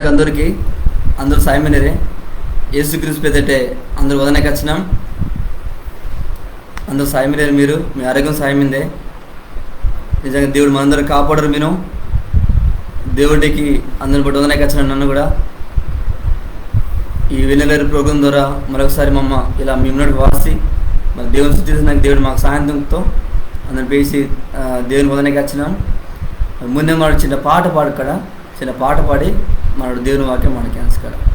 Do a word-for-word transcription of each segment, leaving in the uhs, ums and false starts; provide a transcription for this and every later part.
అందరికీ, అందరూ సాయమినరే. యేసుక్రీస్తు పేదటే అందరూ వదనకి వచ్చినాం. అందరూ సాయమినరే, మీరు మీ ఆరోగ్యం సాయమిందే. నిజంగా దేవుడు మనందరూ కాపాడరు మీను. దేవుడికి అందరిని బట్టి వదనకి వచ్చినాను నన్ను కూడా. ఈ వినలేరు ప్రోగ్రాం ద్వారా మరొకసారి మమ్మ ఇలా మీ మున్నటికి వాసి మరి దేవుని స్థుతించడానికి దేవుడు మాకు సాయంత్రంతో అందరిని పేసి, ఆ, దేవుని వదనకి వచ్చినాం. మరి ముందే మాట చిన్న పాట పాడక్కడ, చిన్న పాట పాడి మనడు దేవుని వాక్యం మనకి అందిస్తాడు.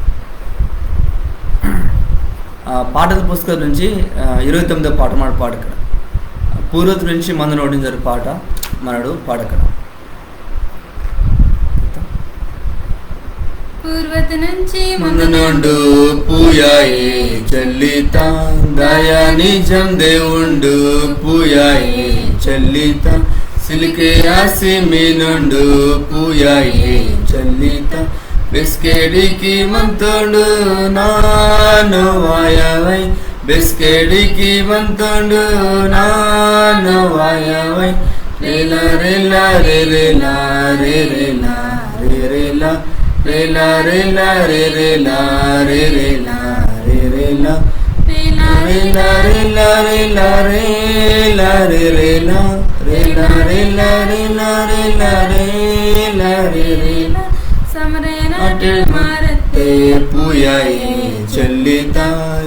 ఆ, పాటల పుస్తకం నుంచి, ఆ, ఇరవై తొమ్మిదో పాట మనడు పాడక్కడ. పూర్వత నుంచి మందు నోడించారు పాట మనడు పాడక్కడ. పూర్వత నుంచి ముందు ముందు నుండు పూయాయి చెల్లిత, దయా నిజం దేవుండు పూయాయి చెల్లిత, సిలికే ఆసి మీనుండు పూయాయి చెల్లిత, బెస్కెడికి మంతోండు నాను వాయవై, బెస్కెడికి మంతోండు నాను వాయవై, రేలా రేలా రే రేలా రే రేలా రే రేలా రే రేలా రే రేలా రే రేలా రే రేలా రే రేలా రేలా రేలా రేలా రేలా రేలా రే రేలా రేలా రేలా రేలా రే రేలా రే రేలా. సమరయ నాటే మారతే పూయాయి చెల్లిత,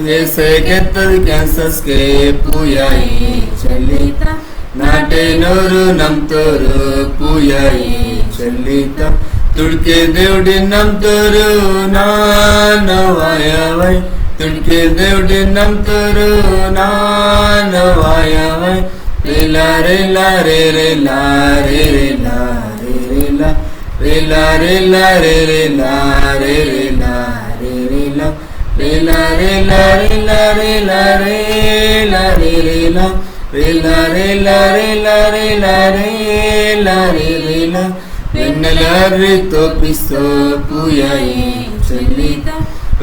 ఏసే కెత్తది క్యాన్సర్స్ కే పూయాయి చెల్లిత, నాటే నోరు నమ్తోరు పూయాయి చెల్లిత, తుడికే దేవుడి నమ్తోరు నాను వాయవై, తుడికే దేవుడి నమ్తోరు నాను వాయవై, రేలా రేలా రే రేలా రే రేలా రే రేలా రేలా రేలా రే రేలా రే రేలా రే రేలా రేలా రేలా రేలా రేలా రే రేలా రేలా రేలా రేలా రేలా రేలా రేలా రే రేలా. వెన్నెల అర్రి తోపిస్తో పూయాయి చెల్లిత,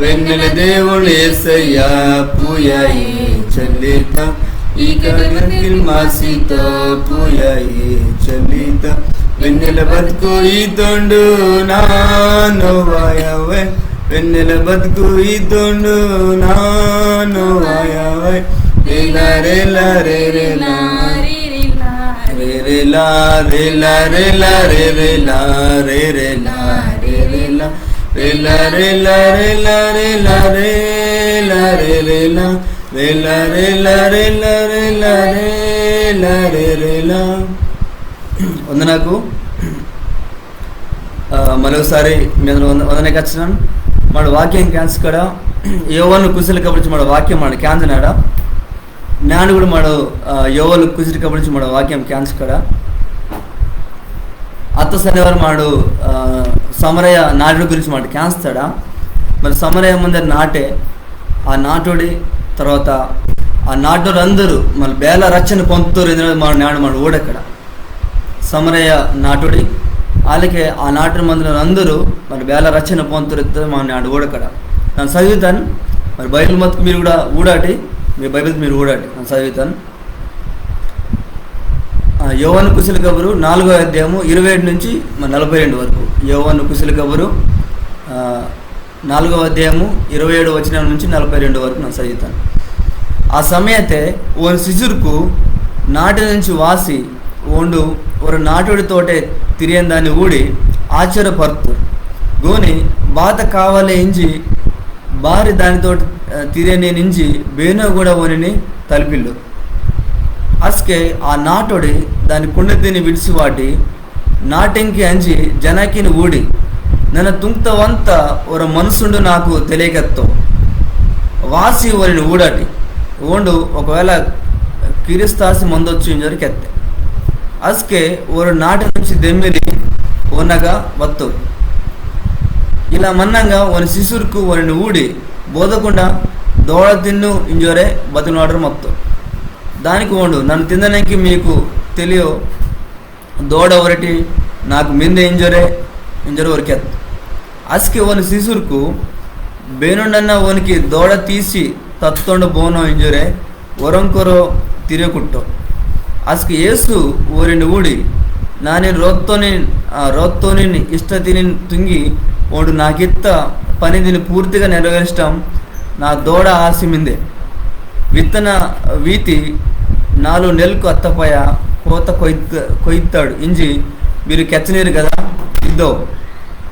వెన్నెల దేవుడు ఏసయ్యా పూయాయి చెల్లిత, ఈ కడగతిని మాసితో పూయాయి చెల్లిత, వెన్నెల బతుకు ఈ తొండు నాను వాయవై, వెన్నెల బతుకు ఈ తొండు నాను వాయవై, రేలా రేలా రే రేలా రే రేలా రేలా రేలా రే రేలా రే రేలా రే రేలా రేలా రేలా రేలా రేలా రే రేలా రేలా రేలా రే రేలా రేలా రేలా రేలా రేలా రేలా రే రేలా. వందనాకు. ఆ, మరొకసారి మీ అందరూ వంద-, వందనే కచ్చినాను. మన వాక్యం క్యాన్స్ కడ యోవాను కుశల కబురించి మన వాక్యం మన క్యాంజనాడ. నాడు కూడా మన, ఆ, యోవాను కుశల కబురించి మన వాక్యం క్యాన్స్ కడ. అత్త శనివారం మాడు, ఆ, సమరయ నాటుడి గురించి మాట క్యాన్స్తాడా. మరి సమరయ ముందర నాటే, ఆ నాటుడి తర్వాత ఆ నాటుడు అందరూ మళ్ళీ బేల రచ్చన పొందుతారు. ఎందుకంటే మన నాడు మన ఊడక్కడ సమరయ నాటుడి, అలాగే ఆ నాటుడు మందులు అందరూ మరి బేల రచ్చన పొందుతారు. మా నాడు ఊడక్కడ నన్ను చదువుతాను. మరి బైబిల్ మతుకు మీరు కూడా ఊడాటి, మీ బైబిల్ మీరు ఊడాటి, నన్ను చదువుతాను. ఆ, యోవాను కుశల కబురు నాలుగో అధ్యాయము ఇరవై ఏడు నుంచి మరి నలభై రెండు వరకు. యోవాను కుశల కబురు, ఆ, నాలుగో అధ్యాయము ఇరవై ఏడు వచనం నుంచి నలభై రెండు వరకు నన్ను చదువుతాను. ఆ సమయతే ఓని శిశుర్కు నాటి నుంచి వాసి ఓండు ఒరు నాటుడితోటే తిరియందాన్ని ఊడి ఆశ్చర్యపరుతు. గోని బాత కావాలే ఇంజి బారి దానితో, ఆ, తిరియ నేనింజి బేనో కూడా ఓనిని తలిపిల్లు. అస్కే ఆ నాటోడి దాని కుండతిని విడిసివాటి నాటెంకి అంజి జనాకిని ఊడి, నన్న తుంక్తవంత ఒర మనుసుండు నాకు తెలియకెత్తో. వాసి ఓనిని ఊడాటి. ఓండు ఒకవేళ కిరిస్తాసి మందొచ్చు ఇంజోరి కెత్తే. అస్కే ఒరు నాటి నుంచి దెమ్మిరి ఓనగా వత్తు. ఇలా మన్నంగా ఓని శిశుర్కు ఓనిని ఊడి బోధకుండా దోడ తిన్ను ఇంజోరే బతునాడరు మత్తు. దానికి ఓండు, నన్ను తిందనంకి మీకు తెలియో దోడ ఒరటి నాకు మిందే ఇంజోరే, ఇంజోరే ఒరికెత్. అస్కే ఓని శిశుర్కు బేనుండన్న ఓనికి దోడ తీసి తత్తోండు బోనో ఇంజోరే ఒరంకొరో తిరియకుట్టో. అస్కే యేసు ఓరిని ఊడి, నానిన్ రోత్తోనిన్, ఆ, రోత్తోనిన్ ఇష్టతినిన్ తుంగి ఓండు నాకిత్త పనిదిని పూర్తిగా నెరవేర్చటం నా దోడ ఆసి మిందే. విత్తన వీతి నాలుగు నెల్కు అత్తపయ కోత కొయ్త-, కొయ్తాడు ఇంజి మీరు కెచ్చనీరు కదా. ఇద్దో,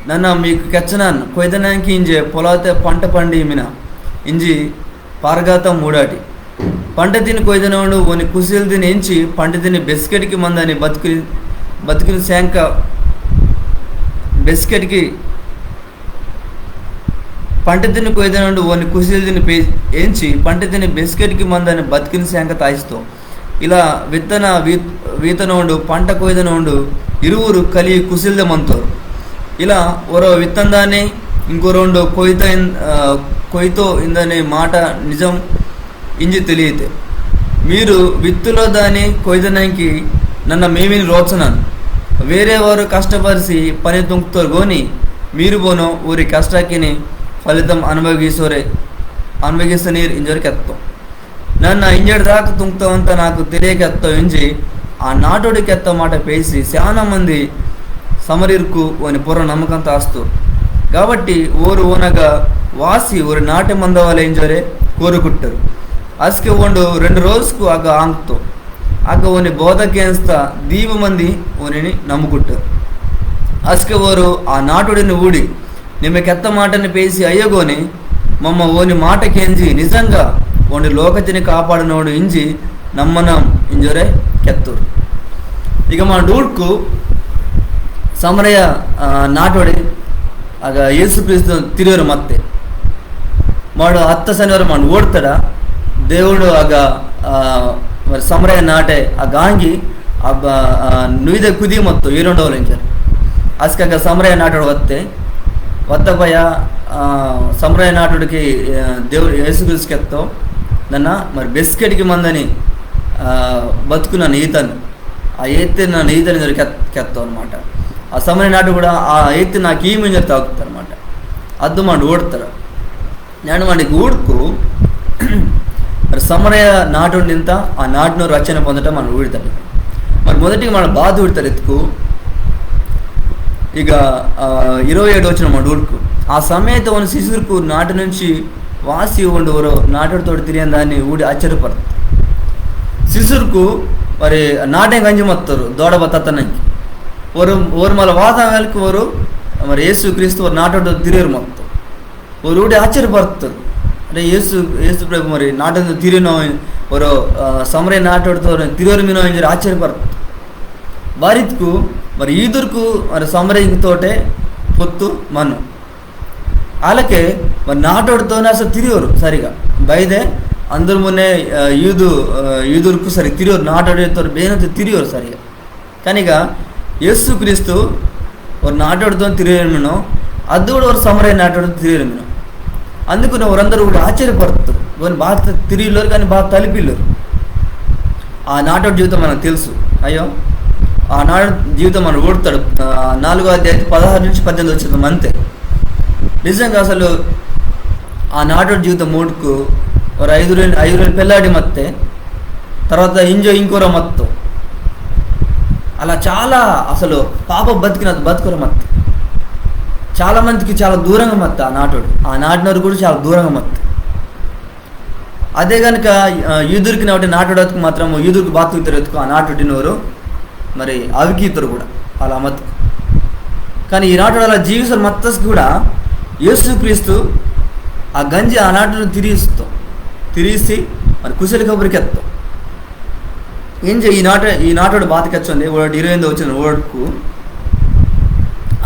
నన్న మీకు కెచ్చనాన్, కొయ్దనాంకి ఇంజే పొలాతే పంట పండి మిన ఇంజి పారగాత మూడాటి. పంటతిని కొయ్దనోండు ఓని కుసిల్దిని ఎంచి పంటతిని బెస్కెట్కి మందని బతుకు, బతుకుని శాంక బెస్కెట్కి పంటతిని కొయ్దనోండు ఓని కుసిల్దిని పే-, ఎంచి పంటతిని బెస్కెట్కి మందని బతుకుని శాంక తాయిస్తో. ఇలా విత్తన వీ-, వీతనోండు పంట కొయ్దనోండు ఇరువురు కలి కుసిల్ద మంతోరు. ఇలా ఒరో విత్తందానే ఇంకొరోండు కొయ్త ఇన్-, ఆ, కొయ్తో ఇందనే మాట నిజం ఇంజి తెలియతే. మీరు విత్తులో దాని కొయ్దనంకి నన్న మేమిని రోచనాను. వేరే వారు కష్టపరిసి పని తుంక్తోరు గోని మీరు బోనో ఊరి కష్టాకిని ఫలితం అనుభవిసోరే, అనుభవిసనీర్ ఇంజోరి కెత్తో. నన్న ఇంజడి దాకా తుంక్తవంత నాకు తెలియకెత్తో ఇంజి ఆ నాటోడి కెత్త మాట పేసి చాలా మంది సమరీర్కు ఓని పొర్ర నమ్మకం తాస్తు. కాబట్టి ఓరు ఓనగా వాసి ఓరి నాటె మందవాల ఇంజోరే కోరుకుట్టరు. అస్కె ఓండు రెండు రోజుకు అగ ఆంక్తో. అగ ఓని బోధ కేంస్త దీవ మంది ఓనిని నమ్ముకుట్టరు. అస్కె ఓరు ఆ నాటోడిని ఊడి నిమ్మ కెత్త మాటని పేసి అయ్యగోని మమ్మ ఓని మాట కేంజి నిజంగా ఓండు లోకతిని కాపాడనోడు ఇంజి నమ్మనం ఇంజోరే కెత్తురు. ఇక మా డూడ్కు సమరయ, ఆ, నాటోడి అగ యేసుక్రీస్తు తిరియోరు మత్తే. మాడు అత్త శనివారం మన ఓడతాడా దేవుడు అగ, ఆ, మరి సమరయ నాటే ఆ గాంగి ఆ బ-, ఆ, నుయ్దె కుది మత్తు ఈరొండవలింజర్. అస్కగ సమరయ నాటోడు వత్తే. వత్త పయ, ఆ, సమరయ నాటోడికి, ఆ, దేవుడు యేసుక్రీస్తు కెత్తో. నన్న మరి బెస్కెట్కి మందని, ఆ, బతుకు నన్న ఈతను. ఆ ఏత్తే నన్న ఈతను ఇంజోరి కెత్-, కెత్తో అనమాట. ఆ సమరయ నాటోడు కూడా ఆ ఏత్తే నాకు ఈమింజోరి తాగుతారనమాట. అద్దు మాడు ఓడతారు. నేను వాడికి ఊడుకు మరి సమరయ నాటోడి ఇంత ఆ నాటినోరు రక్షణ పొందటం మనం ఊడితాడు. మరి మొదటిగా మన బాధ ఊడతాడు ఎత్తుకు. ఇక, ఆ, ఇరవై ఏడు వచనం మన ఊడుకు. ఆ సమయత ఓని శిష్యుర్కు నాటి నుంచి వాసి ఓండు ఓరో నాటోడితోటి తిరిగిన దాన్ని ఊడి ఆశ్చర్యపడతారు. శిష్యుర్కు మరి నాటే గంజి మత్తోరు దోడ బతత్తనంకి. ఓరు, ఓరు మళ్ళీ వాతావరణానికి ఓరు మరి యేసు క్రీస్తు ఓరు నాటోడితో తిరిగారు మత్తోరు. ఓరు ఊడి ఆశ్చర్యపడతారు. అంటే యేసు, యేసు ప్రభు మరి నాటోడితో తిరిగిన ఓరో, ఆ, సమరయ నాటోడితో తిరిగారు మీనో ఇంజోరి ఆశ్చర్యపడతారు. బారిత్కు మరి యూదుర్కు మరి సమరయతోటే పొత్తు మను. ఆలకే మరి నాటోడితోనే అసలు తిరియోరు సరిగా. బైదే అందరు మున్నే, ఆ, యూదు, ఆ, యూదుర్కు సరి తిరియోరు, నాటోడితో బేనతో తిరియోరు సరిగా. కానిగా యేసుక్రీస్తు ఓరు నాటోడితో తిరిగిరమినో, అద్దు కూడా ఓరు సమరయ నాటోడితో తిరిగిరమినో. అందుకని ఓరందరూ కూడా ఆశ్చర్యపడతారు. ఓని బాత తిరిగిల్లోరు కానీ బాత తలిపిల్లోరు. ఆ నాటోడి జీవితం మనకు తెలుసు. అయ్యో, ఆ నాటోడి జీవితం మనం ఊడతాడు. ఆ, నాలుగో అధ్యాయం పదహారు నుంచి పద్దెనిమిది వచనం అంతే. నిజంగా అసలు ఆ నాటోడి జీవితం ఊడుకు ఓరు ఐదుగురు, ఐదుగురు పెళ్ళాడి మత్తే, తర్వాత ఇంజో ఇంకోరో మత్తో. అలా చాలా అసలు పాప బతికిన బతుకుల మత్తే. చాలా మందికి చాలా దూరంగా మత్తే ఆ నాటోడు. ఆ నాటినోరు కూడా చాలా దూరంగా మత్తే. అదే కనుక, ఆ, యూదుర్కిన ఒకటి నాటోడత్కు మాత్రము యూదుర్కు బాతుకు తెరత్కు ఆ నాటోడినోరు మరి అవికీతురు కూడా అలా మత్కు. కానీ ఈ నాటోడు అలా జీవిస్తారు మత్తస్ కూడా యేసుక్రీస్తు ఆ గంజి ఆ నాటోడిని తిరిగిస్తాం, తిరిగిసి మరి కుశలి కబురికి ఎత్తాం. ఏం చే-, ఈ నాట-, ఈ నాటోడు బాత కెచ్చంది, ఓడు ఇరవై ఎనిమిది వచనం ఓడుకు.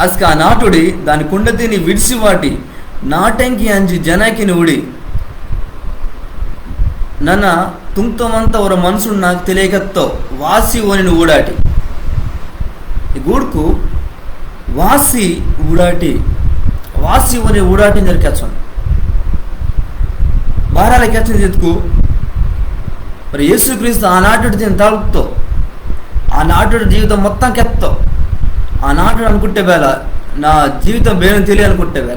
అస్క ఆ నాటోడి దాని కుండతిని విడిసి వాటి నాటంకి అంజి జనాకిని ఊడి. నన్న తుంక్తమంత ఒరో మనుషుడు నాకు తెలియకత్తో వాసి ఓనిని ఊడాటి. ఈ గూడుకు వాసి ఊడాటి, వాసి ఓని ఊడాటి ఇంజోరి కెచ్చంది. బారాల కెచ్చంది ఎత్తుకు మరి యేసుక్రీస్తు ఆ నాటోడి దీని తలుపుతో, ఆ నాటోడి జీవితం మొత్తం కెత్తో. ఆ నాటోడు అనుకుంటే వేళ నా జీవితం బేను తెలియ అనుకుంటే వేళ,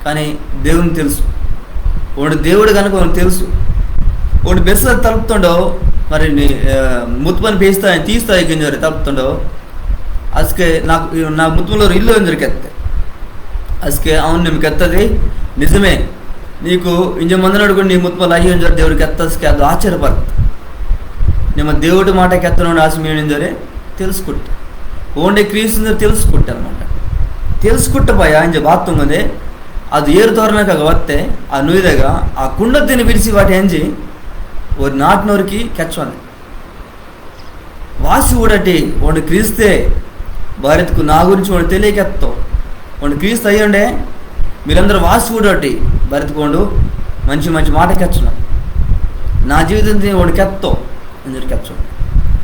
కానీ దేవుని తెలుసు. ఓడు దేవుడు కనుక ఓనికి తెలుసు. ఓడు బెస్స తలుపుతుండో, మరి నీ, ఆ, ముత్తుపని పేస్తా, తీస్తా ఇంజోరి తలుపుతుండో, అస్కే నాకు, నా ముత్తులో ఇల్లు ఇంజోరి కెత్తే. అస్కే అవును నిమ్మ కెత్తది నిజమే. నీకు ఇంజ మందనోడు కూడా నీ ముత్పలు అయ్యి ఇంజోరు దేవుడు కెత్తస్కే అది ఆశ్చర్యపడదు. నిమ్మ దేవుడి మాట కెత్తనోడు ఆశ మీనింజరే తెలుసుకుంటా. ఓండే క్రీస్తు తెలుసుకుంటా అనమాట. తెలుసుకుంటా భయ ఇంజ బాత్తుంగదే. అది ఏరు తోరణకు వస్తే ఆ నుయ్యదగా ఆ కుండ తిని విడిసి వాటి అంజి ఓరి నాటినోరికి కెచ్చోంది. వాసి ఊడటి ఓండు క్రీస్తే. బారిత్కు నా గురించి ఓండు తెలియకెత్తో. ఓండు క్రీస్తు అయ్యుండే. మీరందరూ వాసి ఊడటి. బారిత్కు ఓండు మంచి మంచి మాట కెచ్చున. నా జీవితం ఓండు కెత్తో ఇంజోరు కెచ్చో.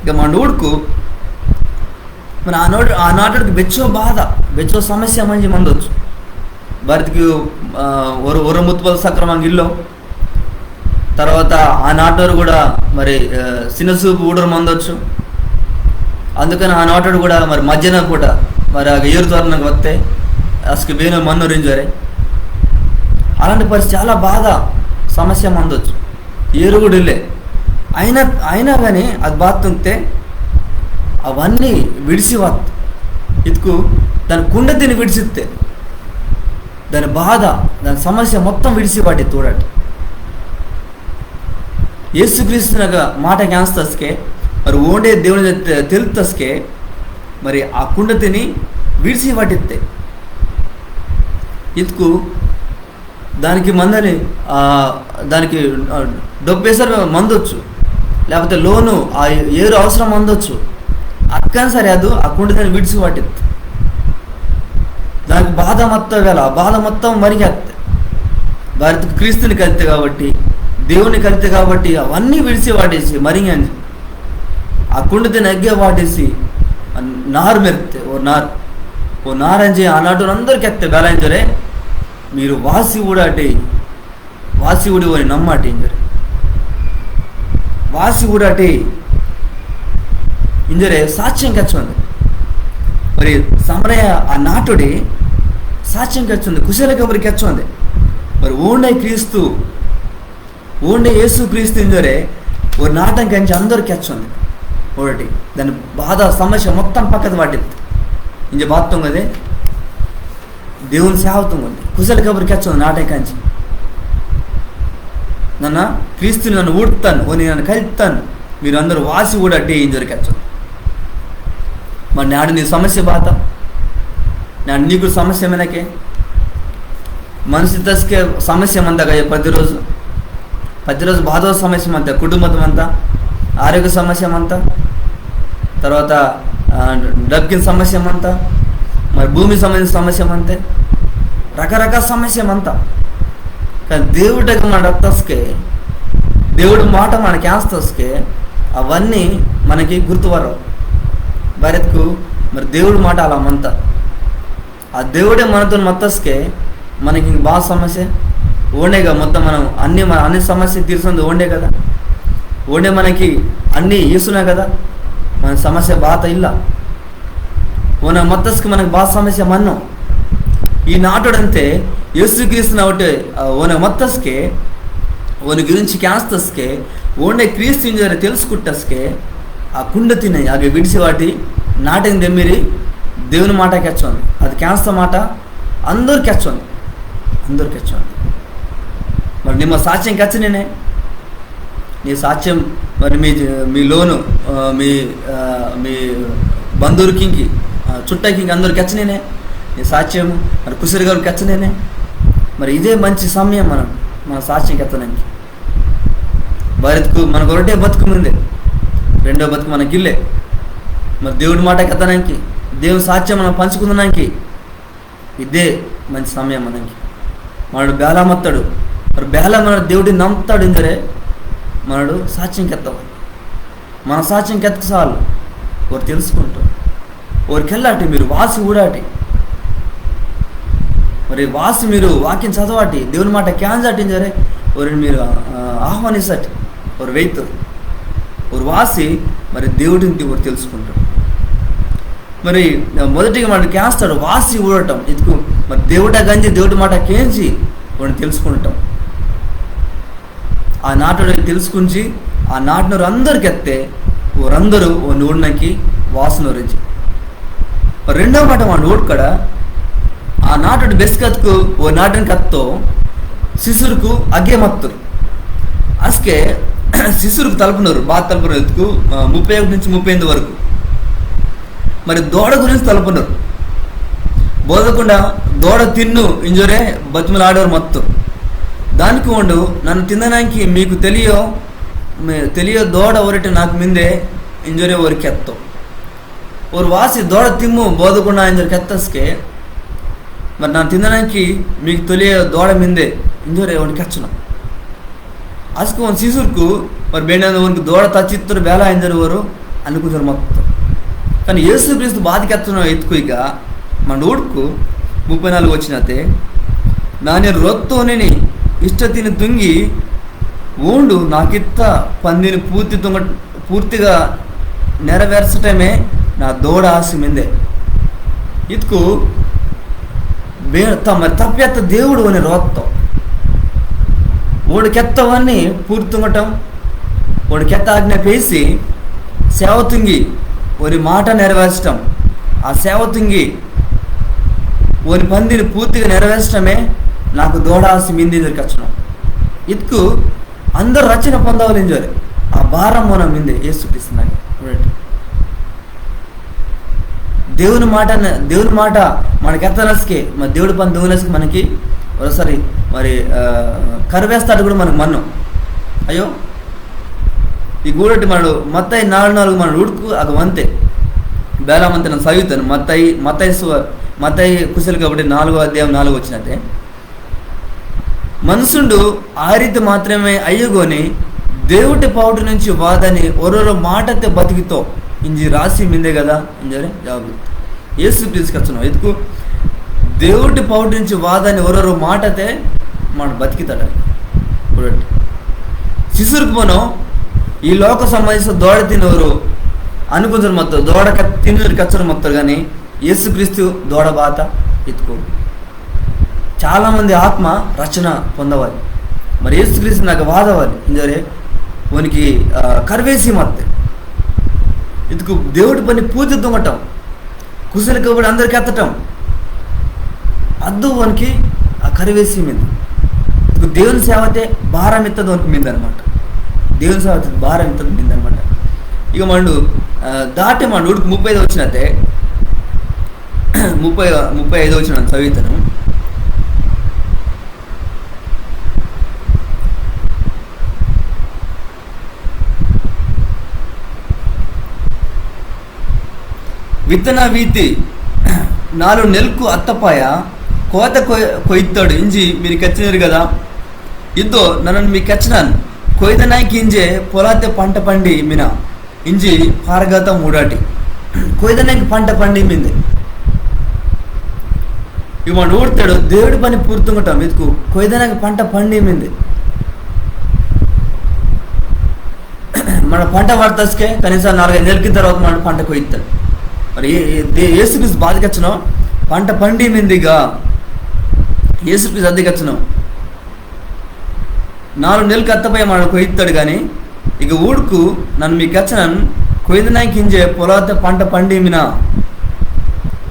ఇక మన ఊడుకు మరి ఆ నోడు ఆ నాటోడికి బెచ్చో బాధ, బెచ్చో సమస్య మంజి మందొచ్చు. బారిత్కు, ఆ, ఒరో ఒరో ముత్పలు సక్రమంగా ఇల్లో. తర్వాత ఆ నాటోరు కూడా మరి, ఆ, సినసూపు ఊడోరు మందొచ్చు. అందుకని ఆ నాటోడు కూడా మరి మధ్యాహ్నం పూట మరి ఆ ఏరు తోరణకు వస్తే అసలు బేనో మన్నోరు ఇంజోరే. అలాంటి పరిస్థితి చాలా బాధ, సమస్య మందొచ్చు. ఏరు కూడా ఇల్లే. అయినా అయినా కానీ అది బాత్తుంటే అవన్నీ విడిసి వత్ ఇతుకు దాని కుండ తిని విడిసిస్తే దాని బాధ, దాని సమస్య మొత్తం విడిసి వాటి తోడటి. యేసుక్రీస్తునగ మాట కేంస్తస్కే, మరి ఓండే దేవుని తె-, తెలుత్తస్కే, మరి ఆ కుండ తిని విడిసి వాటిత్తే. ఇతుకు దానికి మందని, ఆ, దానికి, ఆ, డొప్పేసరి మందొచ్చు, లేకపోతే లోను ఆ ఏరు అవసరం మందొచ్చు. అక్కని సరే అది ఆ కుండ తిని విడిసి వాటిత్తే. దానికి బాధ మొత్తం వేళ, ఆ బాధ మొత్తం మరిగేస్తే. బారిత్కు క్రీస్తుని కలితే కాబట్టి, దేవుని కలితే కాబట్టి, అవన్నీ విడిసి వాటేసి మరిగేంది. ఆ కుండ తిని అగ్గే వాటేసి, ఆ నారు మెరితే, ఓ నారు, ఓ నారంజి ఆ నాటోరు అందరు కెత్తే బేలా ఇంజోరే, మీరు వాసి ఊడాటి, వాసి ఊడి ఓని నమ్మాటి ఇంజోరే. వాసి ఊడాటి ఇంజోరే సాక్ష్యం కెచ్చోంది. మరి సమరయ ఆ నాటోడి సాక్ష్యం కెచ్చోంది, కుశల కబురు కెచ్చోంది. మరి ఓండే క్రీస్తు, ఓండే యేసు క్రీస్తు ఇంజోరే ఓ నాటం కంచి అందరు కెచ్చోంది. ఒకటి దాని బాధ సమస్య మొత్తం పక్కది వాటింది. ఇంజ బాత్తుంగదే దేవుని సేవతుంగ ఉంది. కుశల కబురు కెచ్చోంది నాటం కంచి. నన్న క్రీస్తుని నన్న ఊడ్తాను, ఓని నన్న కలితాను, మీరు అందరు వాసి ఊడాటి ఇంజోరు కెచ్చోంది. మరి నాడు నీ సమస్య బాత, నాడు నీకు సమస్య మెనకే, మనిషి దశకే సమస్య మంద కదా ప్రతిరోజు. ప్రతిరోజు బాధ సమస్య మంత, కుటుంబం మంత, ఆరోగ్య సమస్య మంత, తర్వాత, ఆ, డబ్బుకిన సమస్య మంత, మరి భూమి సంబంధించిన సమస్య మంతే, రకరకాల సమస్య మంత. కానీ దేవుడి దగ్గర మన రక్తస్కే, దేవుడి మాట మన కేంస్తస్కే, అవన్నీ మనకి గుర్తు వరవు. బారిత్కు మరి దేవుడి మాట అలా మంత. ఆ దేవుడే మనతో మత్తస్కే మనకి ఇంక బాగా సమస్య ఓండేగా మొత్తం. మనం అన్ని మన అన్ని సమస్య తీరుస్తుంది ఓండే కదా. ఓండే మనకి అన్ని ఇస్తున్నా కదా, మన సమస్య బాత ఇల్ల. ఓన మత్తస్కి మనకు బాగా సమస్య మన్నో. ఈ నాటోడంతే యేసుక్రీస్తుని ఒకటి, ఆ, ఓన మత్తస్కే, ఓని గురించి కేంస్తస్కే, ఓండే క్రీస్తు ఇంజోరే తెలుసుకుంటస్కే, ఆ కుండ తినే అవి విడిసి వాటి నాటం దెమ్మిరి దేవుని మాట కెచ్చోంది. అది కేంస్త మాట అందరు కెచ్చోంది, అందరు కెచ్చోంది. మరి నిమ్మ సాక్ష్యం కెచ్చనేనే, నీ సాక్ష్యం మరి మీ, మీ లోను, ఆ, మీ, ఆ, మీ బంధువులకింకి, ఆ, చుట్టకింకి అందరు కెచ్చనేనే నీ సాక్ష్యం. మరి కుసిరి గారు కెచ్చనేనే. మరి ఇదే మంచి సమయం మనం మన సాక్ష్యం కెత్తడానికి. బారిత్కు మనకు ఒకటే బతుకు ఉంది, రెండో బతుకు మనకిల్లే. మరి దేవుడి మాట కెత్తడానికి, దేవుని సాక్ష్యం మనం పంచుకుందడానికి ఇదే మంచి సమయం మనకి. మనడు బేలా మత్తాడు, మరి బేలా మన దేవుడిని నమ్ముతాడు ఇందరే మనడు సాక్ష్యం కెత్తాం. మన సాక్ష్యం కెత్తకు చాలు, ఓరు తెలుసుకుంటారు. ఓరికి వెళ్ళాటి మీరు వాసి ఊడాటి, మరి వాసి మీరు వాక్యం చదవాటి, దేవుని మాట కేంజాటి ఇందరే ఓరిని మీరు, ఆ, ఆహ్వానించటి. ఓరు వెయితోరు, ఓరు వాసి మరి దేవుడిని ఓరు తెలుసుకుంటారు. మరి మొదటిగా మనడు కేంస్తాడు వాసి ఊడటం. ఇదిగో మరి దేవుడ గంజి దేవుడి మాట కేంజి ఓని తెలుసుకుంటాం. ఆ నాటోడు తెలుసుకుంచి ఆ నాటినోరు అందరు కెత్తే ఓరందరూ ఓని ఊడనకి వాసనోరు ఇంజి. మరి రెండో మాట మనడు ఊడకడ ఆ నాటోడి బెస్కత్కు ఓ నాటోని కత్తో శిశురుకు అగ్గే మత్తోరు. అస్కే శిశురుకు తలుపునోరు, బాత తలుపునోరు ఇత్కు, ఆ, ముప్పై ఒకటి నుంచి ముప్పై ఎనిమిది వరకు. మరి దోడ గురించి తలుపునోరు. బోధకుండా దోడ తిన్ను ఇంజోరే బతిమలాడోరు మత్తోరు. దానికి ఓండు నన్న తిందనాంకి మీకు తెలియో, మీ-, తెలియో దోడ ఒరటి నాకు మిందే ఇంజోరే ఓరికి కెత్తో. ఓరు వాసి దోడ తిమ్ము బోధకుండా ఇంజోరి కెత్తస్కే, మరి నన్న తిందనాంకి మీకు తెలియో దోడ మిందే ఇంజోరే ఓండు కెచ్చనో. అస్కు ఓని శిశుర్కు మరి బేండాన ఓనికి దోడ తచ్చిత్తోరు బేలా ఇంజోరు ఓరు అనుకుంజోరు మత్తోరు. కానీ యేసు క్రీస్తు బాత కెచ్చనో ఇత్కు ఇక మన ఊడ్కు ముప్పై నాలుగు వచనతే, నాని రొత్తోనిని ఇష్టతిని తుంగి ఓండు నాకిత్త పందిని పూర్తి తుంగ-, పూర్తిగా నెరవేర్చటమే నా దోడ ఆసి మిందే. ఇత్కు బే-, త-, మరి తప్పెత్త దేవుడు ఓని రోత్తో. ఓడు కెత్తవన్ని పూర్తుంగటం, ఓడు కెత్త ఆజ్ఞ పేసి సేవ తుంగి, ఓని మాట నెరవేర్చటం, ఆ సేవ తుంగి, ఓని పందిని పూర్తిగా నెరవేర్చటమే నాకు దోడ ఆసి మిందే ఇంజోరి కెచ్చనో. ఇత్కు అందరు రక్షణ పొందవాలి ఇంజోరే ఆ భారం మన మిందే యేసు క్రీస్తునాకి. Right. దేవుని మాట, దేవుని మాట మనకి ఎత్తనస్కే, మరి దేవుడి పని దొంగనస్కే మనకి ఒకసారి మరి, ఆ, కరువేస్తాడు కూడా మనకు మన్ను. అయ్యో, ఈ గూడటి మనడు మత్తయి నాలుగు నాలుగు మనడు ఊడుకు అగ వంతే. బేలా మంతే నన్న సవితాను. మత్తయి, మత్తయి సు-, మత్తయి కుశలి కాబట్టి నాలుగో అధ్యాయం నాలుగు వచనతే. మనుషుండు ఆ రీతి మాత్రమే అయ్యగోని, దేవుటి పౌటి నుంచి వాదని ఒరొరో మాటతే బతికితో ఇంజి రాసి మిందే కదా ఇంజోరే జవాబు. యేసు క్రీస్తు కెచ్చనో ఇత్కు దేవుటి పౌటి నుంచి వాదని ఒరొరో మాటతే మన బతికితాడ. శిశుర్కు మనో ఈ లోక సంబంధించిన దోడ తినోరు అనుకుంజోరు మత్తోరు, దోడ క-, తినోరు కెచ్చోరు మత్తోరు కానీ యేసుక్రీస్తు దోడ బాత ఇత్కు చాలా మంది ఆత్మ రక్షణ పొందవాలి. మరి యేసుక్రీస్తునాకి వాదవాలి ఇంజోరే ఓనికి, ఆ, కరువేసి మత్తే. ఇత్కు దేవుడి పని పూర్తి తుంగటం, కుశలి కబురు అందరికి ఎత్తటం, అద్దు ఓనికి ఆ కరువేసి మిందే. ఇత్కు దేవుని సేవతే భారం ఎత్తది ఓనికి మిందనమాట. దేవుని సేవతే భారం ఎత్తది మిందనమాట. ఇక మనడు, ఆ, దాటే మనడు ఊడుకు ముప్పై ఐదు వచనతే. ముప్పై, ముప్పై ఐదో వచనం చదువుతాను. విత్తన వీతి నాలుగు నెలలకు అత్తపాయ కోత కొయ్-, కొయ్తాడు ఇంజి మీరు కెచ్చినారు కదా. ఇద్దో నన్ను మీకు కెచ్చినాను. కొయ్దనాకి ఇంజే పొలాతే పంట పండి మిన ఇంజి పారగత మూడాటి. కొయ్దనాకి పంట పండి మిందే. ఇవి మన ఊడతాడు దేవుడి పని పూర్తుంగటం ఇత్కు కొయ్దనాకి పంట పండి మిందే. మన పంట పడతస్కే కనీసం నాలుగైదు నెలకి తర్వాత మన పంట కొయ్తాడు. మరి ఏ-, ఏ-, దే-, యేసుక్రీస్తు బాత కెచ్చనో పంట పండి మిందిగా. యేసుక్రీస్తు అద్దె కెచ్చనో నాలుగు నెలలకు అత్తపాయ మనడు కొయ్తాడు కానీ, ఇక ఊడుకు నన్ను మీకు కెచ్చనాను, కొయ్దనాకి ఇంజే పొలాతే పంట పండి మిన.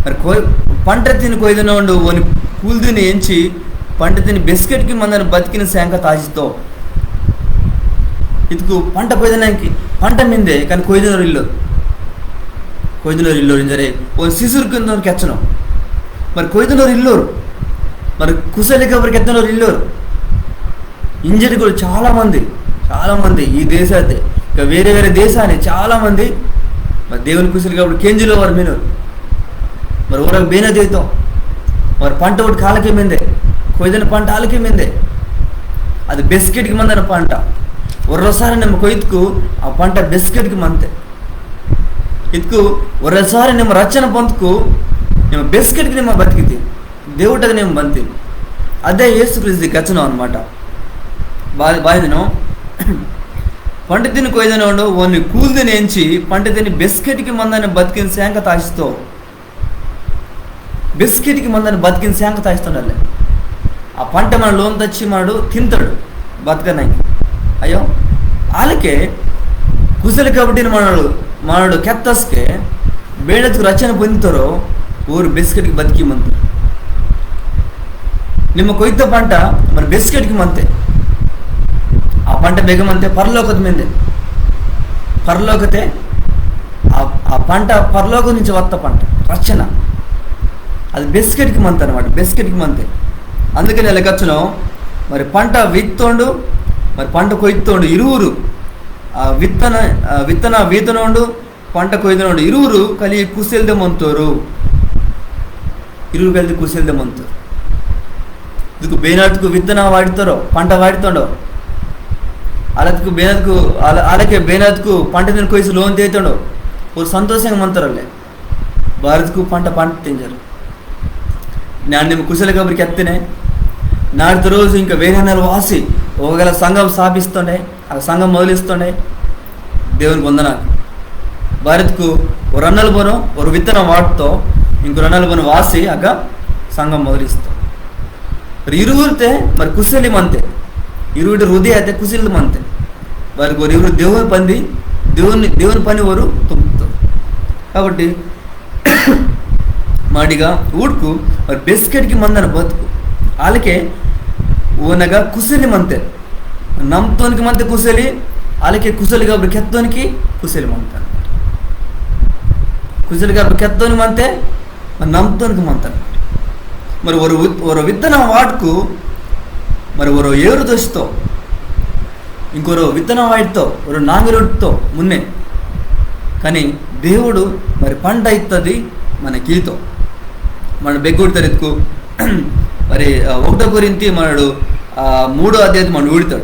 మరి కొయ్-, పంట తిని కొయ్దనోండు ఓని కూల్దిని ఎంచి, పంట తిని బెస్కెట్కి మందని బతికిన శాంక తాసితో. ఇత్కు పంట కొయ్దనాకి, పంట మిందే కానీ కొయ్దనోరు ఇల్లోరు. కొయ్దనోరు ఇల్లోరు ఇంజరే ఓ శిశుర్కు ఇందోరు కెచ్చనో. మరి కొయ్దనోరు ఇల్లోరు, మరి కుశలి కబురు కెత్తనోరు ఇల్లోరు. ఇంజటి కూడా చాలా మంది, చాలా మంది ఈ దేశతే, ఇక వేరే వేరే దేశాని చాలా మంది మరి దేవుని కుశలి కబురు కేంజిలో వారు మినోరు. మరి ఊరకు బేన దేతో, మరి పంట ఒకటి కాలకే మిందే, కొయ్దని పంట ఆలకే మిందే. అది బెస్కెట్కి మందని పంట. ఒర్రోసారి నిమ్మ కొయ్తుకు ఆ పంట బెస్కెట్కి మంతే. ఇత్కు ఒర్రోసారి నిమ్మ రచ్చన పొందుకు నిమ్మ బెస్కెట్కి నిమ్మ బతికితే. దేవుటగా నిమ్మ బంతి. అదే యేసుక్రీస్తు కెచ్చనో అనమాట. బా-, బాయిదనో. పంట తిని కొయ్దనోండు ఓని కూల్దిని ఎంచి పంట తిని బెస్కెట్కి మందని బతికిన శాంక తాసితో. బెస్కెట్కి మందని బతికిన శాంక తాసితోండల్లే. ఆ పంట మన లోన్ తచ్చి మాడు తింతాడు బతకనాకి. అయ్యో, ఆలకే కుశలి కబుటిని మనడు, మనడు కెత్తస్కే బేడత్కు రచ్చన పొందితోరో ఓరు బెస్కెట్కి బతికి మంతోరు. నిమ్మ కొయ్త పంట మరి బెస్కెట్కి మంతే. ఆ పంట బెగ మంతే పరలోకత మిందే. పరలోకతే ఆ, ఆ పంట పరలోకం నుంచి వత్త పంట రక్షణ. అది బెస్కెట్కి మంత అనమాట, బెస్కెట్కి మంతే. అందుకని ఇలా కచ్చును మరి పంట విత్తోండు, మరి పంట కొయ్తోండు ఇరువురు. ఆ విత్తన, ఆ విత్తన వీతనోండు, పంట కొయ్దనోండు ఇరువురు కలిసి కుసేల్దే మంతోరు. ఇరువురు కలిసి కుసేల్దే మంతోరు. ఇదికు బేనాత్కు విత్తన వాడితోరో, పంట వాడితోండో, అలత్కు బేనాత్కు, అల-, అలకే బేనాత్కు పంట తిని కొయ్సి లోన్ తేతోండో, ఓరు సంతోషంగా మంతోరల్లే. బారత్కు పంట పంట తింజరు. నన్న నిమ్మ కుసేలి కబురు కెత్తనే. నాడిత రోజు ఇంకా వేరే నెల వాసి, ఒకవేళ సంఘం స్థాపిస్తోండే, ఆ సంఘం మొదలిస్తోండే, దేవునికి వందనాలు. బారత్కు ఓ రన్నలు బోనో, ఓ విత్తన వాటితో, ఇంకో రన్నలు బోనో వాసి అగ్గ సంఘం మొదలిస్తో. మరి ఇరువురితే మరి కుసేలి మంతే, ఇరువురి హృదయ అయితే కుసేలి మంతే. వారికి ఓరు ఇరువురు దేవుని పని, దేవుని, దేవుని పని ఓరు తుంగ్తోరు. కాబట్టి మాడిగా ఊడ్కు మరి బెస్కెట్కి మందన బతుకు. ఆలకే ఓనగా కుసేలి మంతే. నమ్తోనికి మంతే కుసేలి, ఆలకే కుసేలి కబురు కెత్తోనికి కుసేలి మంతే. కుసేలి కబురు కెత్తోని మంతే, మరి నమ్తోనికి మంతే. మరి ఒరో విత్-, ఒరో విత్తన వాటుకు మరి ఒరో ఏరు దోసితో, ఇంకొరో విత్తన వాటితో, ఒరో నాంగరుడితో మున్నే. కానీ దేవుడు మరి పంట ఇత్తది మనకి ఈతో. మన బెగ్గుడు తరెత్తుకు మరి, ఆ, ఒకటో కొరింథీ మనడు, ఆ, మూడో అధ్యాయం మనడు ఊడితాడు.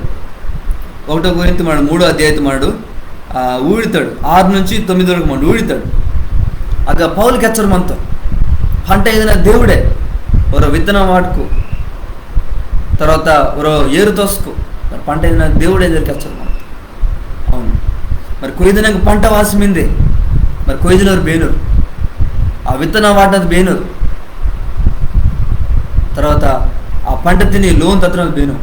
ఒకటో కొరింథీ మనడు మూడో అధ్యాయం మనడు, ఆ, ఊడితాడు. ఆరు నుంచి తొమ్మిది వరకు మనడు ఊడితాడు. అగ్గ పౌలు కెచ్చోరు మంతో. పంట ఏదైనా దేవుడే, ఒరో విత్తన వాటుకు, తర్వాత ఒరో ఏరు తోసుకు, మరి పంట ఏదైనా దేవుడే ఇంజోరు కెచ్చోరు మంతో. అవును. మరి కొయ్దనంకి పంట వాసి మిందే. మరి కొయ్దనోరు బేనోరు. ఆ విత్తన వాటినది బేనోరు. తర్వాత ఆ పంట తిని లోన్ తత్తనది బేనో.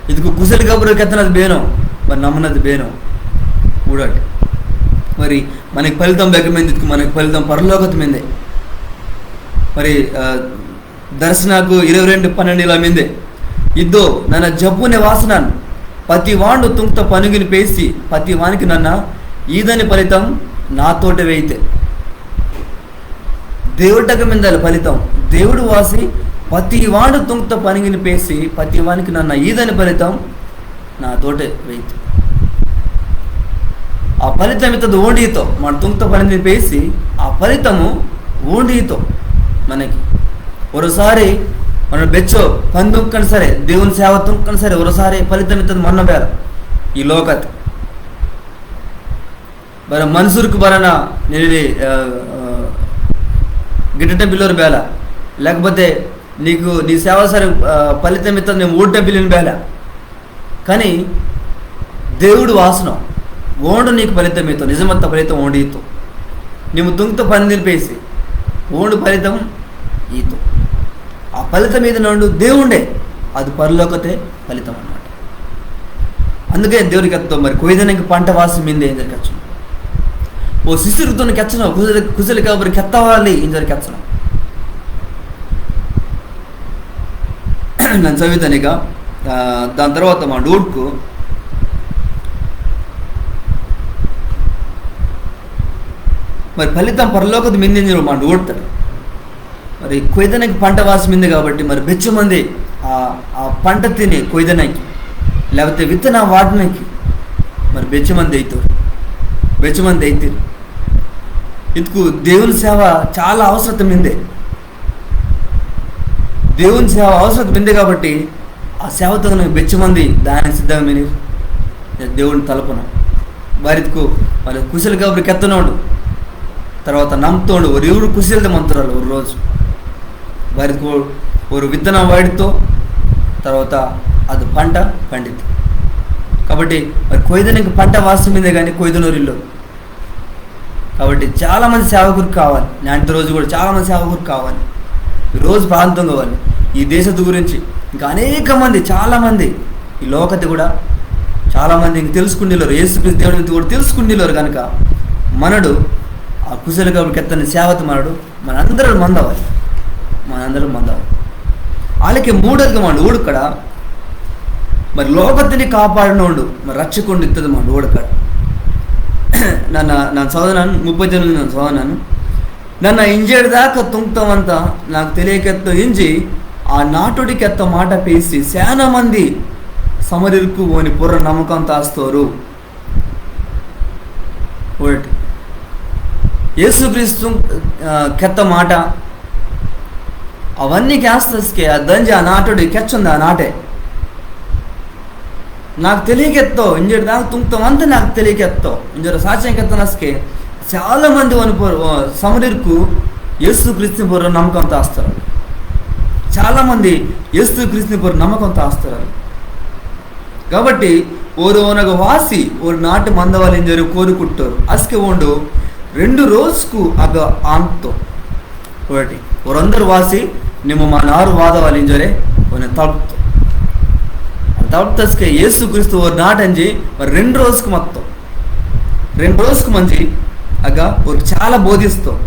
ఇదికు కుసేలి కబురు కెత్తనది బేనో. మరి నమ్మనది బేనో. ఊడాటి. మరి మనకి ఫలితం బెగ్గ మిందే, ఇదికు మనకి ఫలితం పరలోకత మిందే. మరి, ఆ, దర్శనాకు ఇరవై రెండు పన్నెండు ఇలా మిందే. ఇద్దో, నన్న జబ్బునే వాసనాను. పతి వాండు తుంగ్త పనుగిని పేసి, పతి వానికి నన్న ఈదని ఫలితం నాతోటే వెయితే. దేవుటగ్గ మిందల ఫలితం. దేవుడు వాసి, పతి వాండు తుంగ్త పనుగిని పేసి, పతి వానికి నన్న ఈదని ఫలితం నాతోటే వెయితే. ఆ ఫలితం ఇత్తది ఓండితో, మన తుంగ్త పనిని పేసి, ఆ ఫలితము ఓండితో మనకి. ఒరోసారి మన బెచ్చో పని తుంకని సరే, దేవుని సేవ తుంకని సరే, ఒరోసారి ఫలితం ఇత్తది మన బేల ఈ లోకత్. బర మనుషులకు బరన నేను, ఆ, ఆ, గిట్టటం పిల్లోరు బేల, లేకపోతే నీకు నీ సేవ సరే, ఆ, ఫలితం ఇత్తది నేను ఊడటం పిల్లిన బేల. కానీ దేవుడు వాసన ఓండు నీకు ఫలితం ఈతో, నిజమత్త ఫలితం ఓండు ఈతో. నిమ్మ తుంగ్త పనిని పేసి ఓండు ఫలితం ఈతో. ఆ ఫలితం ఈదనోండు దేవుండే, అది పరలోకతే ఫలితం అన్నమాట. అందుకే దేవుడు కెత్తో మరి కొయ్దనంకి పంట వాసి మిందే ఇంజోరు కెచ్చను. ఓ శిష్యుర్కితో కెచ్చను, కుసేలి, కుసేలి కబురు కెత్తవాలి ఇంజోరు కెచ్చను. నన్న చదివితాను ఇక, ఆ, దాని తర్వాత మనడు ఊడ్కు మరి ఫలితం పరలోకత మిందే ఇంజోరు మనడు ఊడతాడు. మరి కొయ్దనంకి పంట వాసి మిందే కాబట్టి మరి బెచ్చమంది ఆ, ఆ పంట తిని కొయ్దనంకి, లేకపోతే విత్తన వాటనంకి మరి బెచ్చమంది అయితోరు, బెచ్చమంది అయితోరు. ఇదికు దేవుని సేవ చాలా అవసరం మిందే. దేవుని సేవ అవసరం మిందే కాబట్టి ఆ సేవతో బెచ్చమంది దానికి సిద్ధంగా మిని దేవుని తలపన. బారిత్కు మరి కుసేలి కబురు కెత్తనోండు, తర్వాత నమ్తోండు, ఓరు ఇరువురు కుసేల్దే మంతోరల్లే ఒరో రోజు. బారిత్కు ఓరు విత్తన వాటితో, తర్వాత అది పంట పండితే. కాబట్టి మరి కొయ్దనంకి పంట వాసి మిందే కానీ కొయ్దనోరు ఇల్లోరు. కాబట్టి చాలా మంది సేవకుర్కు కావాలి. నేంటి రోజు కూడా చాలా మంది సేవకుర్కు కావాలి. ఈ రోజు ప్రార్థన కావాలి. ఈ దేశత గురించి ఇంకా అనేక మంది, చాలా మంది ఈ లోకత కూడా చాలా మంది ఇంక తెలుసుకుండిల్లోరు, యేసుక్రీస్తు దేవుని గురించి కూడా తెలుసుకుండిల్లోరు కనుక మనడు ఆ కుసేలి కబురు కెత్తని సేవత మనడు మనందరం మందవాలి, మనందరం మందవాలి. ఆలకే మూడోదిగా మాడు ఊడుకడ, మరి లోకతిని కాపాడినోండు, మరి రక్షకుండు ఇత్తది మాడు ఊడుకడ. నన్న, నన్న సోదనను, ముప్పై తొమ్మిది నన్న సోదనను, నన్న ఇంజేడిదాకా తుంగ్తవంత నాకు తెలియకెత్తో ఇంజి, ఆ నాటుడి కెత్త మాట పేసి, శానా మంది సమరిర్కు ఓని పొర్ర నమ్మకం తాస్తోరు. ఒకటి. యేసుక్రీస్తు, ఆ, కెత్త మాట, అవన్నీ కేస్తస్కే ఆ దంజి ఆ నాటుడి కెచ్చుంది ఆ నాటే. నాకు తెలియకెత్తో, ఇంజేడిదాకా తుంగ్తవంత నాకు తెలియకెత్తో. ఇంజోరు సాక్ష్యం కెత్తనస్కే చాలా మంది ఓని పొర్ర, ఓ, సమరిర్కు యేసుక్రీస్తుని పొర్ర నమ్మకం తాస్తారు. చాలా మంది యేసుక్రీస్తుని పొర్ర నమ్మకం తాస్తారు. కాబట్టి ఓరు ఓనగ వాసి ఓరు నాటి మందవాలింజోరు కోరుకుట్టోరు. అస్కే ఓండు రెండు రోజుకు అగ ఆంతో. ఒకటి, ఓరందరు వాసి నిమ్మ మా నారు వాదవాలింజోరే ఓని తలుపుతో. తలుపుతస్కే యేసుక్రీస్తు ఓరు నాటంజి మరి రెండు రోజుకు మత్తో. రెండు రోజుకు మంజి అగ ఓరు చాలా బోధిస్తో.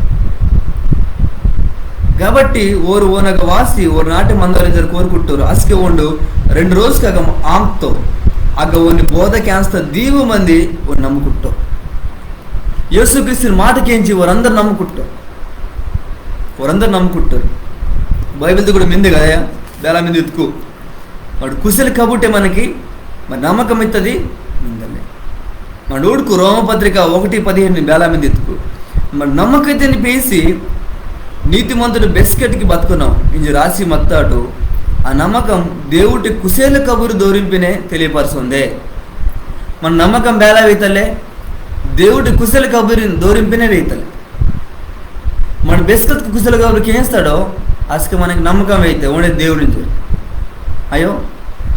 కాబట్టి ఓరు ఓనగ వాసి ఓరు నాటి మందవాలింజోరు కోరుకుట్టోరు. అస్కే ఓండు రెండు రోజుకు అగ ఆంతో. అగ ఓని బోధ కేంస్త దీవు మంది ఓరు నమ్ముకుట్టో. యేసుక్రీస్తుని మాట కేంజి ఓరందరు నమ్ముకుట్టో. ఓరందరు నమ్ముకుట్టోరు. బైబిల్ది కూడా మిందే కదా, బేలా మిందే ఇత్కు. వాడు కుశలి కబుట్టే మనకి మరి నమ్మకం ఇత్తది మిందలే. మన ఊడుకు రోమపత్రిక ఒకటి పదిహేను బేలా మిందే ఇత్కు. మరి నమ్మకం ఇత్తని పేసి నీతిమంతుడు బెస్కెట్కి బతుకున్నాం ఇంజి రాసి మత్తాటు. ఆ నమ్మకం దేవుడి కుశల కబురు దోరింపినే తెలియపరుస్తుంది. మన నమ్మకం బేలా వేతలే, దేవుడి కుశల కబురు దోరింపినే వేతలే. మన బెస్కత్కు కుశల కబురు కేంస్తాడో, అస్కే మనకి నమ్మకం అయితే ఓండే దేవుడు ఇంజి. అయ్యో,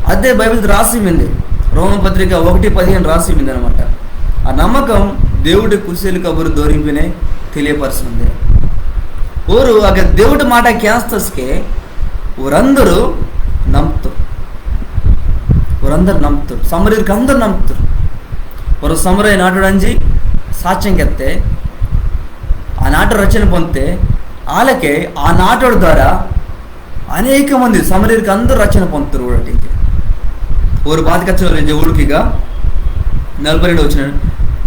అదే బైబిల్ రాసి మిందే. రోమపత్రిక ఒకటి పదిహేను రాసి మిందే అనమాట. ఆ నమ్మకం దేవుడి కుశల కబురు దోరింపినే తెలియపరుస్తుంది. ఓరు అగ దేవుడి మాట కేంస్తస్కే ఓరందరు నమ్ముతోరు. ఓరందరు నమ్ముతోరు. సమరిర్కు అందరు నమ్ముతోరు. ఓరు సమరయ నాటుడంజి సాక్ష్యం కెత్తే, ఆ నాటు రక్షణ పొందితే, ఆలకే ఆ నాటుడు ద్వారా అనేక మంది సమరిర్కు అందరు రక్షణ పొందుతారు. ఊడటి ఓరు బాత కచ్చోరు ఇంజి ఊడుకిగా నలభై రెండు వచనం.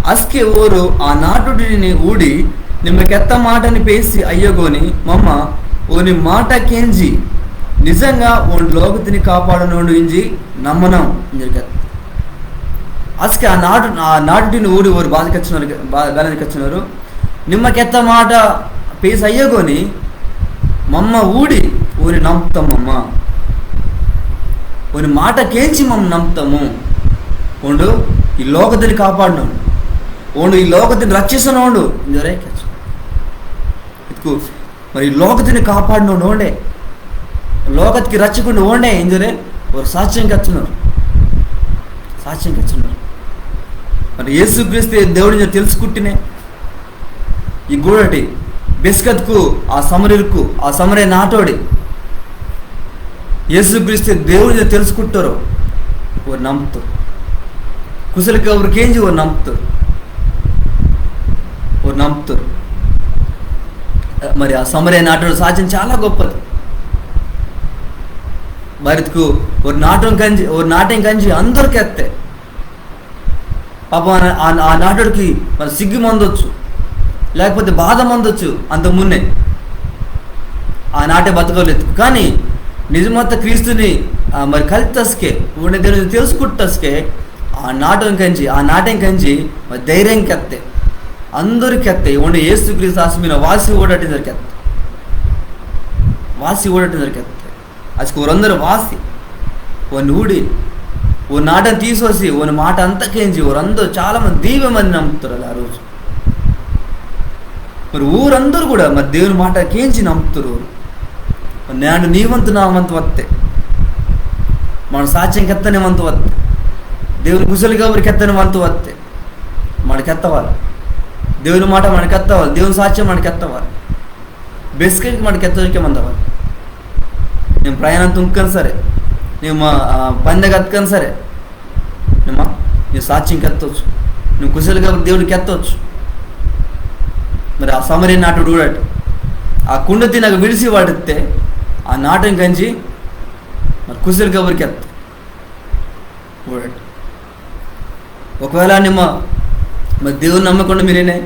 అస్కే ఓరు ఆ నాటుడిని ఊడి, నిమ్మ కెత్త మాటని పేసి అయ్యగోని మమ్మ ఓని మాట కేంజి, నిజంగా ఓండు లోకతిని కాపాడనోండు ఇంజి నమ్మనం ఇంజోరు కెత్త. అస్కే ఆ నాటు, ఆ నాటుడిని ఊడి ఓరు బాత కచ్చినోరు, బా-, బేలా కచ్చినోరు. నిమ్మ కెత్త మాట పేసి అయ్యగోని మమ్మ ఊడి ఓని నమ్ముతామమ్మ. ఓని మాట కేంజి మమ్మ నమ్ముతాము. ఓండు ఈ లోకతిని కాపాడనోండు. ఓండు ఈ లోకతిని రక్షిసనోండు. ఇంజోరే కెచ్చ. ఇత్కు మరి లోకతిని కాపాడనోండు ఓండే. లోకతికి రక్షకుండు ఓండే ఇంజోరే ఓరు సాక్ష్యం కెచ్చినోరు. సాక్ష్యం కెచ్చినోరు. మరి యేసుక్రీస్తే దేవుడింజి తెలుసుకుట్టినే. ఈ గూడటి బెస్కత్కు ఆ సమరిర్కు, ఆ సమరయ నాటోడి యేసుక్రీస్తే దేవుడింజి తెలుసుకుట్టోరో ఓరు నమ్ముతోరు. కుశల కబురు కేంజి ఓరు నమ్ముతోరు. ఓరు నమ్ముతోరు. మరి ఆ సమరయ నాటోడి సాక్ష్యం చాలా గొప్పది. బారిత్కు ఓరు నాటోన్ కంజి, ఓరు నాటోన్ కంజి అందరు కెత్తే. పాపం ఆ, ఆ, ఆ నాటోడికి మరి సిగ్గు మందొచ్చు, లేకపోతే బాధ మందొచ్చు అంత మున్నే. ఆ నాటే బతకలేదు. కానీ నిజమత్త క్రీస్తుని, ఆ, మరి కలితస్కే, ఓండే దేవుని తెలుసుకుట్టస్కే, ఆ నాటోన్ కంజి, ఆ నాటోన్ కంజి మరి ధైర్యం కెత్తే. అందరు కెత్తే, ఓండే యేసుక్రీస్తు ఆసి మిన వాసి ఊడటి ఇంజోరు కెత్తే. వాసి ఊడటి ఇంజోరు కెత్తే. అస్కే ఓరందరు వాసి, ఓని ఊడి, ఓని నాటోన్ తీసోసి, ఓని మాట అంత కేంజి, ఓరందరు చాలా మంది, దీవె మంది నమ్ముతోరు ఆ రోజు. మరి ఊరందరు కూడా మరి దేవుని మాట కేంజి నమ్ముతోరు. మరి నేండు నీ వంతు నా వంతు వత్తే, మన సాక్ష్యం కెత్తని వంతు వత్తే, దేవుని కుశల కబురు కెత్తని వంతు వత్తే, మన కెత్తవాలి. దేవుని మాట మన కెత్తవాలి. దేవుని సాక్ష్యం మన కెత్తవాలి. బెస్కెట్కి మన కెత్తోరికే మందవాలి. నిమ్మ ప్రయాణం తుంగ్కన్ సరే, నిమ్మ, ఆ, పందె కత్కన్ సరే, నిమ్మ, నీ సాక్ష్యం కెత్తొచ్చు, నిమ్మ కుశల కబురు దేవుడికి కెత్తొచ్చు. మరి ఆ సమరయ నాటోడు ఊడటి, ఆ కుండ తినక విడిసి వాడితే, ఆ నాటోన్ కంజి కుశల కబురు కెత్త. ఒకవేళ నిమ్మ మరి దేవుని నమ్మకుండా మీరేనే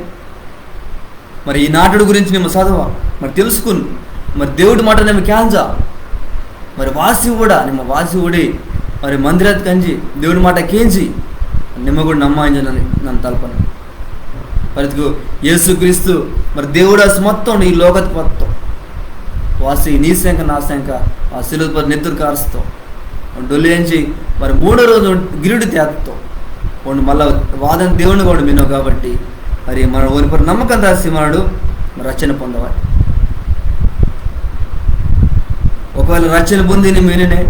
మరి ఈ నాటుడు గురించి నిమ్మ చదవ, మరి తెలుసుకుని, మరి దేవుడి మాట నిమ్మ కేంజ, మరి వాసి కూడా నిమ్మ వాసి ఊడి, మరి మందిరాత్ కంజి దేవుడి మాట కేంజి నిమ్మ కూడా నమ్మాయించనని నన్ను తలపను. పరితుకు యేసుక్రీస్తు మరి దేవుడు అసలు మొత్తం ఈ లోకత్కి మొత్తం వాసి నీ శంక నా శంక ఆ సిలువ పై నెత్తురు కారుస్తాం డొల్లి అంచి మరి మూడో రోజు గిరుడి తేత్తో ఉండు మళ్ళా వాదన దేవుని కూడా మినో కాబట్టి మరి మన ఓని పర నమ్మకం దాసి మనడు మరి రక్షణ పొందవాలి. ఒకవేళ రక్షణ పొందిన మీననే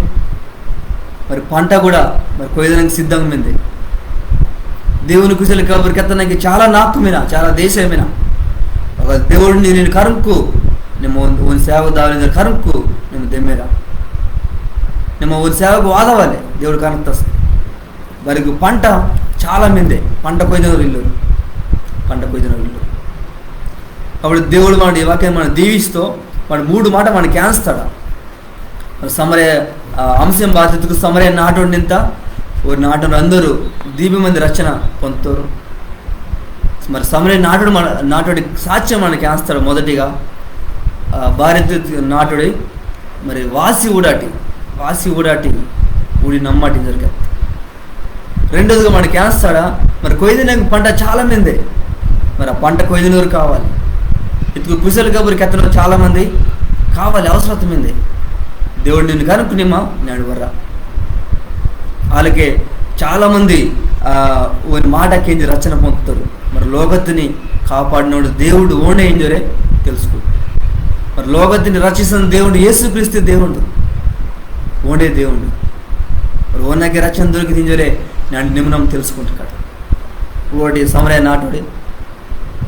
మరి పంట కూడా మరి కొయ్యడానికి సిద్ధంగా మింది. దేవుని కుశల కబురు కెత్తడానికి చాలా నాకు మిన చాలా దేశం మిన ఒక దేవుడిని నేను కరుంకు నిమ్మ ఓని సేవ దాని కరుంకు నిమ్మ దెమ్మేరా నిమ్మ ఓని సేవకు వాదవాలి. దేవుడు కనుక్త వరకు పంట చాలా మిందే పంట కొయ్యనోరు ఇల్లు పంట కొయ్యనోరు ఇల్లు. కాబట్టి దేవుడు మన ఈ వాక్యం మనం దీవిస్తూ మన మూడు మాట మనకి కేంస్తాడు. మరి సమరయ ఆ, అంశం బాధ్యతకు సమరయ నాటోడి నింత ఓరి నాటోడు అందరూ దీపి మంది రచన పొందుతారు. మరి సమరయ నాటోడు మన నాటోడి సాక్ష్యం మనకి కేంస్తాడు. మొదటిగా ఆ, భారత నాటోడి మరి వాసి ఊడాటి వాసి ఊడాటి ఊడి నమ్మాటి జరిగారు. రెండోదిగా మనకి కేంస్తాడా మరి కొయ్యదిన పంట చాలా మిందే. మరి ఆ పంట కొయ్యదినోరు కావాలి. ఇదిగో కుశల కబురు కెత్తనోరు చాలా మంది కావాలి అవసరం మిందే. దేవుడు నిన్ను కనుక్కునేమా నేను వర్రా. వాళ్ళకే చాలా మంది ఆ, ఓని మాట కేంజి రచన పొందుతారు. మరి లోకత్తిని కాపాడినోడు దేవుడు ఓండే ఇంజోరే తెలుసుకుంటారు. మరి లోకత్తిని రక్షిస్తున్న దేవుడు యేసుక్రీస్తు దేవుడు ఓండే దేవుడు. మరి ఓనకే రక్షణ దొరికింది ఇంజోరే నేను నిమ్మనం తెలుసుకుంటాడు కదా. ఒకటి సమరయ నాటుడి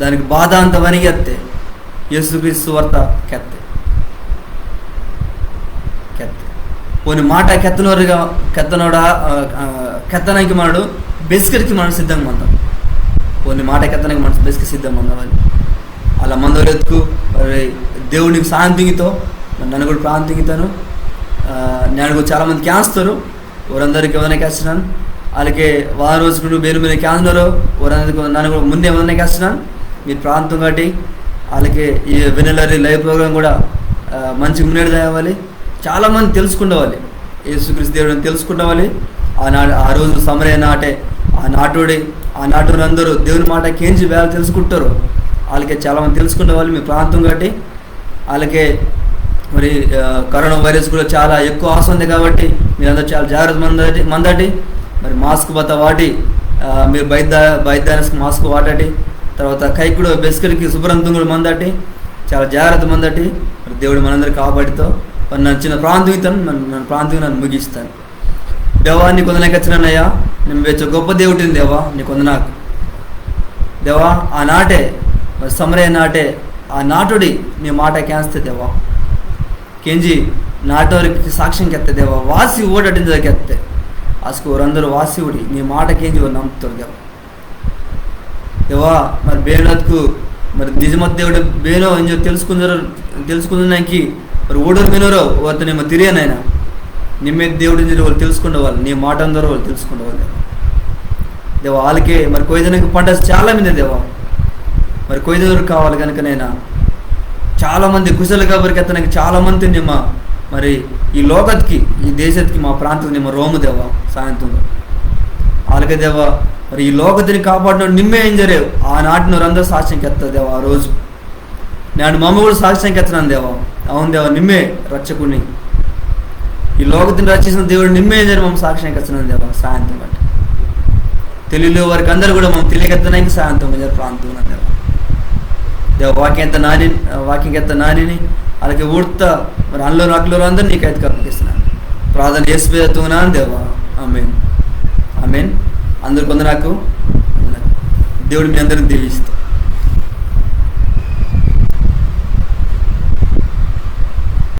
దానికి బాధ అంత వనిగెత్తే యేసుక్రీస్తు వార్త కెత్తే కెత్తే ఓని మాట కెత్తనోరుగా కెత్తనోడా ఆ, ఆ, కెత్తనానికి మనడు బెస్కెట్కి మనడు సిద్ధంగా మందాం. ఓని మాట కెత్తనానికి మనడు బెస్కెట్ సిద్ధంగా మందవాలి. అలా మందవరెత్తుకు మరి దేవునికి సాయం తింగితో మరి నన్ను కూడా ప్రార్థన తింగితాను. ఆ, నేను కూడా చాలా మంది కేంస్తారు. వారందరికీ వందనకి వేస్తున్నాను. అలాగే వారం రోజులు బేరు మీద కేంద్రంలో వారందరికీ నన్ను కూడా ముందే వందనకి వేస్తున్నాను. మీ ప్రార్థన కట్టి అలాగే ఈ వెన్నెలరి లైవ్ ప్రోగ్రామ్ కూడా ఆ, మంచి మున్నెడు తేవాలి. చాలా మంది తెలుసుకుండవాలి యేసుక్రీస్తు దేవుడిని తెలుసుకుండవాలి. ఆ నా ఆ రోజు సమరయ నాటే ఆ నాటోడి ఆ నాటోడు అందరూ దేవుని మాట కేంజి వేళ తెలుసుకుంటారు. అలాగే చాలా మంది తెలుసుకుండవాలి. మీ ప్రార్థన కట్టి అలాగే మరి ఆ, కరోనా వైరస్ కూడా చాలా ఎక్కువ ఆస్తుంది కాబట్టి మీరందరూ చాలా జాగ్రత్త మందటి మందటి మరి మాస్క్ బత్త వాటి ఆ, మీరు బయట బయట మాస్క్ వాడటి. తర్వాత కై కూడా బెస్కెట్కి శుభ్రంతం కూడా మందటి. చాలా జాగ్రత్త మందటి. మరి దేవుడు మనందరూ కాపాడితో మరి నన్ను చిన్న ప్రార్థన ఇస్తాను. నన్ను నన్ను ప్రార్థన నన్ను ముగిస్తాను. దేవా నీకు వందనకి వచ్చినానయ్యా. నేను వెచ్చ గొప్ప దేవుడిని దేవా నీకు వందనాకు. దేవా ఆ నాటే మరి సమరయ నాటే ఆ నాటుడి నీ మాట కేంస్తే దేవా కేంజి నాటోరికి సాక్ష్యం కెత్త దేవా వాసి ఓడటిందో కెత్తే అసలు వారందరూ వాసి ఊడి నీ మాట కేంజి వారు నమ్ముతారు దేవా. దేవా మరి బేనత్కు మరి నిజమత్ దేవుడు బేనో ఇంజో తెలుసుకుందరు తెలుసుకుందనాకి మరి ఓడరు వినరో వారితో నిమ్మ తిరియనైనా నిమ్మే దేవుడు ఇంజో వాళ్ళు తెలుసుకుండవాలి. నీ మాట అందరూ వాళ్ళు తెలుసుకుండవాలి. దేవా వాళ్ళకే మరి కొయ్యదనకి పంట చాలా మంది దేవా మరి కొయ్యదనరు కావాలి కనుకనైనా చాలా మంది కుశల కబురు కెత్తనకి చాలా మంది నిమ్మ మరి ఈ లోకత్కి ఈ దేశత్కి మా ప్రాంతం నిమ్మ రోము దేవా సాయంత్రం అలాగే దేవా మరి ఈ లోకతిని కాపాడిన నిమ్మే ఇంజరే ఆ నాటిన రంద సాక్ష్యం కెత్త దేవా ఆ రోజు నేను మమ్మ కూడా సాక్ష్యం కెత్తనాను దేవా. అవును దేవా నిమ్మే రక్షకుని ఈ లోకతిని రక్షించిన దేవుడు నిమ్మే ఇంజరే మమ్మ సాక్ష్యం కెత్తనాను దేవా సాయంత్రం బట్టి తెలియలే వారికి అందరూ కూడా మమ్మ తెలియకెత్తనానికి సాయంత్రం ఇంజరే ప్రార్థన దేవా. దేవా వాక్యం కెత్త నాని వాక్యం కెత్త నానిని అలాగే ఊడ్త మరి అల్లూరు అక్కలూరు అందరూ నీకు అయితే కప్పగిస్తున్నాను. ప్రార్థన యేసు పేరుతో తుంగనాను దేవా. ఆమేన్. ఆమేన్. అందరికి వందనాకు. దేవుడు మీ అందరిని దీవిస్తాడు.